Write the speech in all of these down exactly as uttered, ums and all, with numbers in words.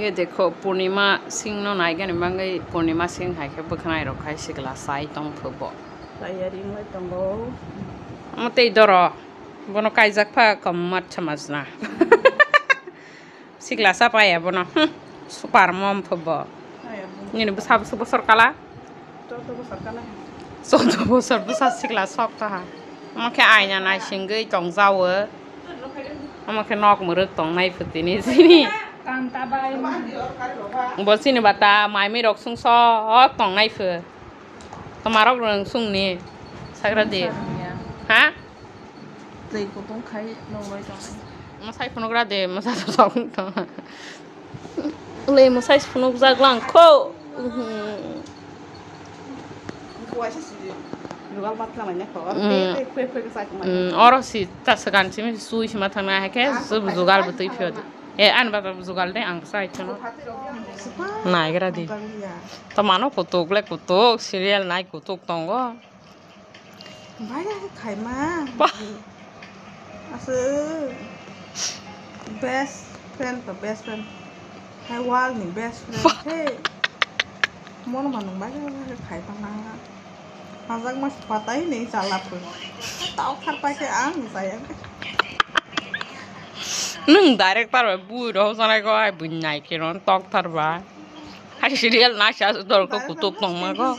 Ye dekho, Purnima Singh no naigani bagwi Purnima Singh hai khe bwkhanai rok khai sikla sai tong phubo. Tayari wngwi tongo. Omo tei doro, bono kaijak pha komat samajna. Sikla sa paya bono. Hmm, super mom phubo. Nini bwsa bwswk bosor kala? Chwddo bosor kala. Chwddo bosor bwsa sikla sok kaha. Omo khe aina naisingwi tongjawo. Omo khe nok mwrwk tongnai phuti ni sini. Kanta bai. Bo sini bata mai mi rok sung sok tongnai phu. Tomarok rwng sung ni. Sagra di. Sung ya. Ha? Tei kutung khai nongwi tongnai. Mwsai phunukra de, mwsa sok tong. Le mwsai phunukjak lang kho. Buaisa si jugal mat khamai na kho. Mm. Tei, tei, kwe, kwe, kwe, kwe, kwe. Mm, oro si ta swkang simi sui sima thangna hai khe. Ah, sub kwe, jugal kwe, bwtwi kwe, phiyodi. Kwe. E, ani bata jugal de ang sai chano. Naigra di. Tangya. To mano kutuk le kutuk, serial nai kutuk tongo. Bai ya khaima. Ba. Aswk best friend to best friend. Hai world ni best friend. Ba. Hey. Mono manung bai ya khai tangna. Hajak mas patai nei chala pun. Tau khar pai khe ang saya. Nwng director bai bui rok sanai ko ai bui nai khe ron tok thar bai. Hai serial naisa dol ko kutuk tongma ko.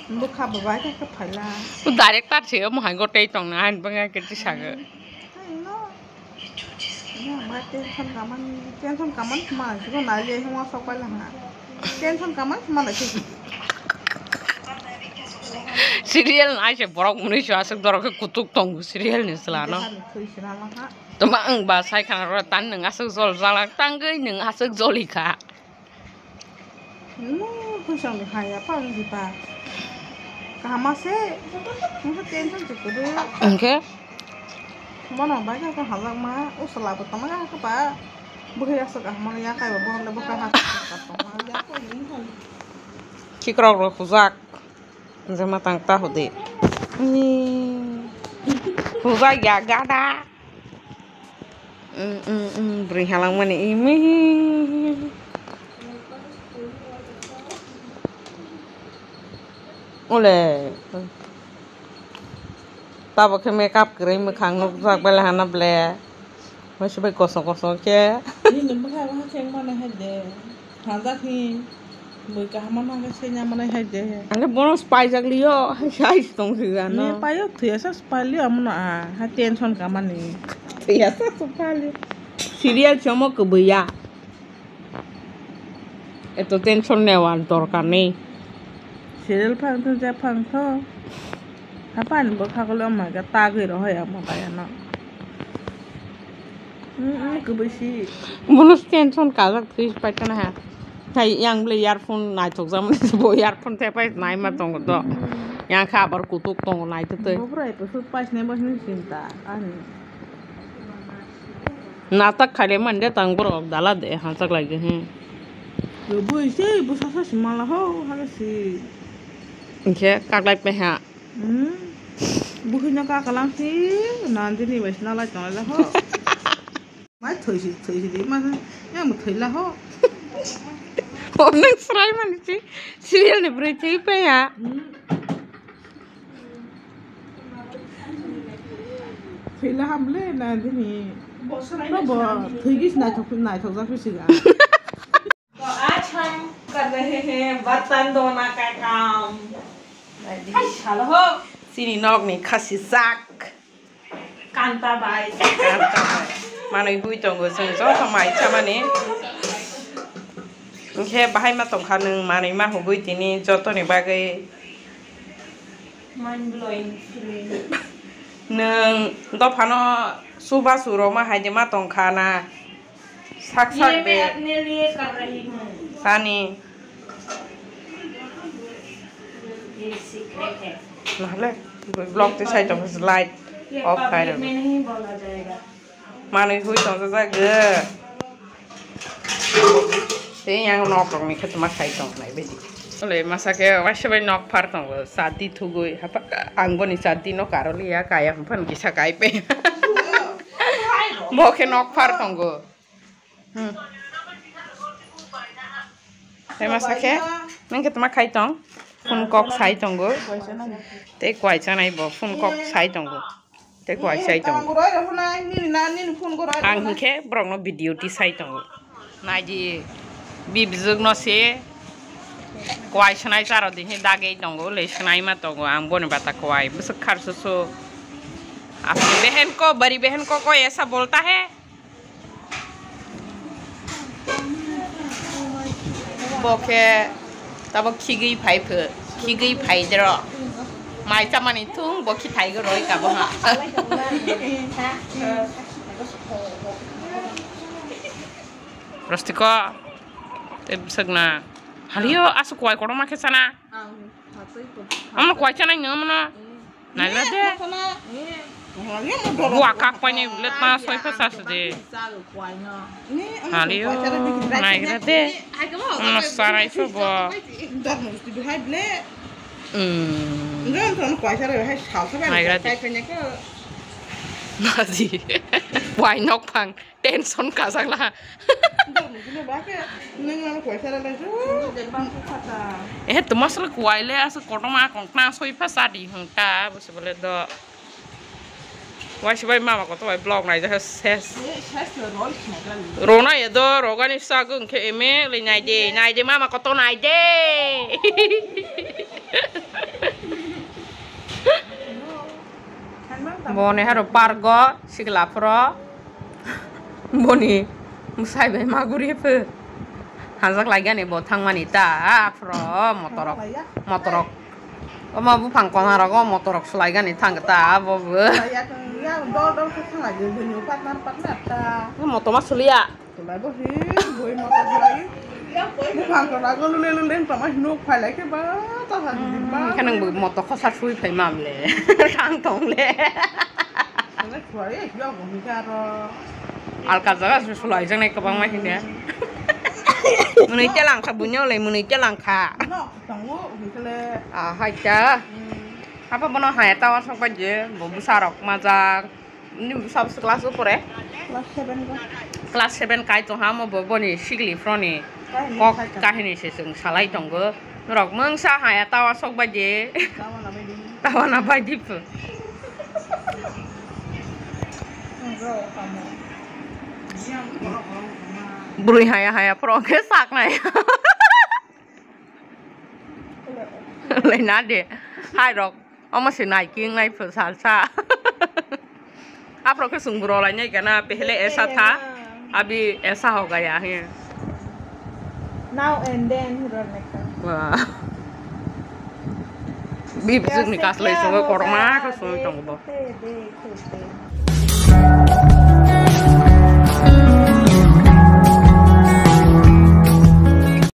Bwkha bwbai khe phaila. Director se omo hai go tei tongna hai bwkha khe tisago. Tension kaman, tension kaman ma siko nali hima sok pai langa. Tension kaman ma lagi. Serial naise borok mwnwi so aswk dorok khe kutuk tongo serial ni chwla no. Tuma ang ba sai khana ro tan nwng aswk jol jalak tangwi nwng aswk joli kha. Nung khuisang ni hai ya pa ang di pa. Kaham ase, nung tension se kudu. Hingke? Bono bai kha hajak ma, usala bo tama kha pa. Bwkhai aswk kaham ya kai bo, bono bwkhai ha tongma. Khikrok rok hujak. Jema tang ta hudi. Ni. Hujak ya gada. Mm, mm, mm, bwrwi halangmani imi. Ole. Tabuk khe makeup kwrwi mwkhang nukjak belai hana ble. Waisa bai kosom kosom khe. Nini bwkha bwkha khe mano hai de. Hajak hi bui kaham no khe senya manai hai de. Ang khe bono spy jak liyo, hai tong si gano. Ne payo thuyasa spy liyo amono a, ha tension kamani. Thuyasa spy liyo. Serial chomo kwbui ya. Eto tension newa dorkar nei. Serial phang thung ja phang tho. Hapani bwkha kolo ma ga tagwi rohoi amo tayano. Mm, mm, kwbui si. Bono tension kajak thwi paitana ha. Hai yang bwle earphone naithok jamani bo earphone thepai naima tongo do. Yang kha abar kutuk tongo naitotwi. Bobra episode pais ne bas ni sinta ani. Natak khaile mande tang borok dala de hachak lai de, hmm. Bui se bwsa sa si mala ho ha si. Hingke kaklai pe ha. Hmm. Bukhino kakalang si Nandini bai sina lai tong lai ho. Mai thoi si, thoi si di ma ya mo thoi la ho. O nang srai mani si serial ni bwrwi thwi pe ha. Hmm. Thwila hamle na dini. Bo thwigis naithok naithok jak pisiga. तो आज हम कर रहे हैं बर्तन धोना का काम। Chini nok ni khasi sak. Kanta bai. Kanta bai. Manwi hui tongo chwng joto mai chamani. Hingke bahai ma tongkha nwng manwi ma hugui tini jotoni bagwi. Mind blowing feeling. Nwng dophano chubachu rwma hai de ma tongkha na. Sak sak ये मैं de. अपने लिए कर रही हूँ। Sani. ये सीक्रेट है। Nahale, vlog te sai tong light ये off kai पब्लिक rw. में नहीं बोला जाएगा। Manwi hui tong jak. Tei yang nok rok ni khe tuma sai tong nai bedi. Ole masa khe waisa bai nok phar tongo, chati thugui. Hapa ang boni chati no karoli ya, kaya haphan kisa kai pe. Bo khe nok phar tongo. Hmm. Tei masa khe, nang khe tama khai tong, phone kok sai tongo. Tei kwai chanai bo phone kok sai tongo. Tei kwai sai tongo. Ang hinkhe borokno video tisai tongo. Naidi, bibjwkno se kwai swnai charo di hin dagwi tongo, le swnai ma tongo ang boni bata kwai bwswk kharsusu. Apni behen ko, bari behen ko, koi aisa bolta hai? Bo khe tabo khigwi phai pho, khigwi phai dro. Mai chamani thung bo khi thai go roi ka bo ha. Rostiko, tei bwswk na. Halio aswk kwai kotorma khe chana. Omo kwai chanai nw omono. Naigra de. Bua kak painai bwle ta soi pha sa se de. Halio, naigra de. Omono sanai so bo. Hmm. Naigra de. Naji. Kwai nok phang. Tension kajak la. Ehe, tuma solo kwai le aswk kotorma kong tang soi pha sa di hwn ta, bwswk bole do. Waisa bai mama kotor bai vlog nai jakha ses. Rona ye do, rogani sa gung khe eme le nai de, nai de mama kotor nai de. Boni haro park o sikla phoro. Boni mwsai bai maguri pho. Hanjak lai gani bo thangmani ta, aphro motorok, motorok. Omo buphang kona rogo motorok sulai gani thang ta abo bo. Motor ma suliya. Kheno bo motor khosa sui phai mamle. Thang tongle. Alka jaga se sulai jaknai kwbangma hine. Mwnwi telangkha buino le mwnwi telangkha. Ah, hai ta. Apa bono haya tawa sok bai je, bo bwsarok majak. Ni bwsa bwsa class o pore? Class seven go. Class seven kai tong ha mo bo boni sikli phroni kok kahini se chwng salai tongo. Norok mungsa haya tawa sok bai je. Tawa na bai di. Tawa na bai di pho. Bwrwi haya haya phoro khe saknai. Lai na de. Hai rok. Omo se nai king nai pho sal sa. Aphro khe sung bwrwi lai nai kana pehle esa tha. Abi esa ho gaya he. Now and then, Rorneka. Wah. Bibjwk ni kaslai sungo korma khe sung tong bo.